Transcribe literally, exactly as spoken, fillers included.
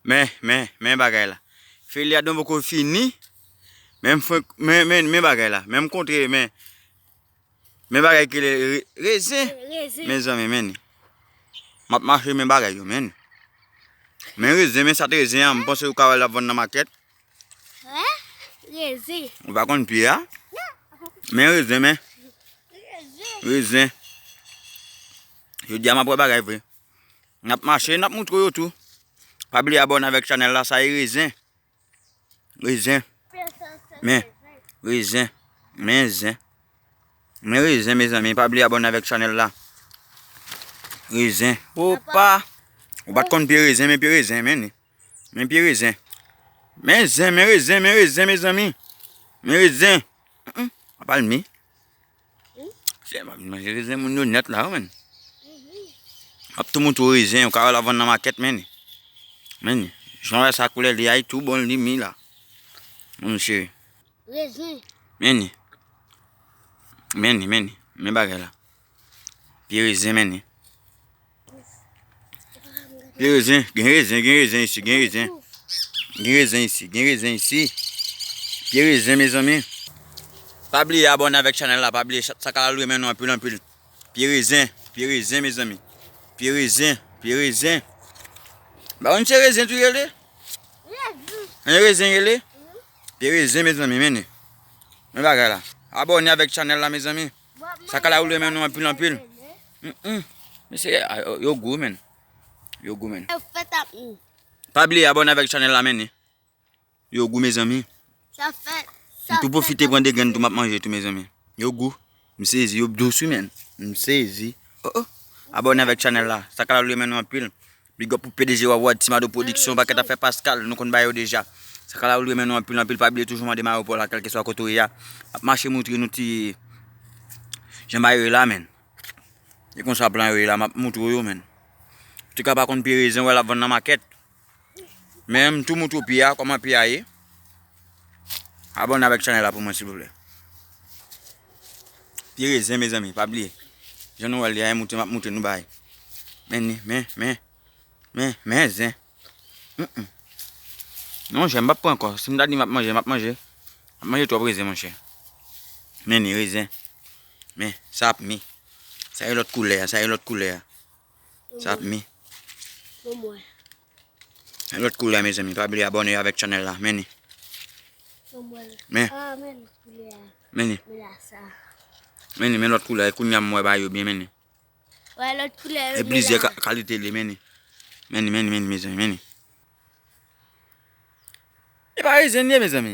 Men, men, men bagay la. Feli a donk poko fini. Men m fwenk, men, men, men bagay la. Men m kontre, men, men bagay ki rele re-, rezen. Rezen. Mezanmi, men ni. M ap mache men bagay yo, men ni. Men rezen, men sa t rezen an, m panse ou ka wè l ap vann nan makèt. Wè? Rezen. Ou pa konn pye a? Non. Men rezen, men. Rezen. Rezen. Jodi a m ap wè bagay vre. N ap mache, n ap moutre yo tou. Pa bliye abòne avèk chanèl la, sa e rezen. Rezen. Men. Rezen. Men zen. Men rezen, mezanmi. Pa bliye abòne avèk chanèl la. Rezen. Opa! Ou pa t konn pye rezen, men pye rezen, men ni. Men pye rezen. Men zen, men rezen, men rezen, mezanmi. Men rezen. Mm, mm. Apa l mi? Se, m ap manje rezen moun yo nèt la, wi, men. M ap tou moutre w rezen, ou ka wè l ap vann nan makèt, men ni. Men ni. Jan w wè sa koulè li a, li tou bon, li mi la. Mon cheri. Rezen. Men ni. Men ni, men ni. Men bagay la. Pye rezen, men ni. Pye rezen, gen rezen, gen rezen isi, gen rezen. Gen rezen isi, gen rezen isi. Pye rezen, mezanmi. Pa bliye abòne avèk chanèl la, pa bliye sa, sa ka al renmen nou anpil, anpil. Pye rezen, pye rezen, mezanmi. Pye rezen, pye rezen. Ba yon se rezen tou rele? Rezen. Yon rezen rele? Pye rezen, mezanmi, men ni. Men bagay la. Abòne avèk chanèl la, mezanmi. Sa ka la ou renmen nou anpil, anpil. Mm, mm. Mesye, a, yo, yo gou, men. Yo gou, men. Yo fèt ap nou. Pa bliye abòne avèk chanèl la, men ni. Yo gou, mezanmi. Sa fèt. M tou pwofite pran de grenn tou m ap manje tou, mezanmi. Yo gou. M sezi, yo dous, wi, men. M sezi. Oh, oh. Abòne avèk chanèl la. Sa ka la ou renmen nou anpil. Big up pou P D G Wawad, Timado Production, pakèt afè Pascal, nou konn ba yo deja. Sa ka la ou renmen nou anpil, anpil, pa bliye toujou mande Mario Paul la, kèlkeswa kote w ye a. M ap mache moutre nou ti jan bagay yo ye la, men. E konsa plan yo ye la, m ap moutre w yo, men. Ou te ka pa konn pye rezen, wè l ap vann nan makèt. Men m tou moutre w pye a, kòman pye a ye. Abòne avèk chanèl la pou mwen, silvouplè. Pye rezen, mezanmi, pa bliye. Jan nou wè l, li a moutre, m ap moutre nou bagay. Men ni, men, men, men, men zen. Mm, mm. Non, monchè, m p ap pran ankò. Si m ta di m ap manje, m ap manje. M ap manje twòp rezen, monchè. Men ni rezen. Men, sa ap mi. Sa e lòt koulè a, sa e lòt koulè a. Sa ap mi. Bon, mwen. Lòt koulè, mezanmi, pa bliye abòne avèk chanèl la. Men ni. Men. Ah, men lòt koulè a. Men ni. Men la sa. Men ni, men lòt koulè. E kounye a m wè ba yo byen, men ni. Wè lòt koulè yo. E plizyè ka-, kalite li, men ni. Men ni, men ni, men ni, mezanmi, men ni. E pa rezen li ye, mezanmi.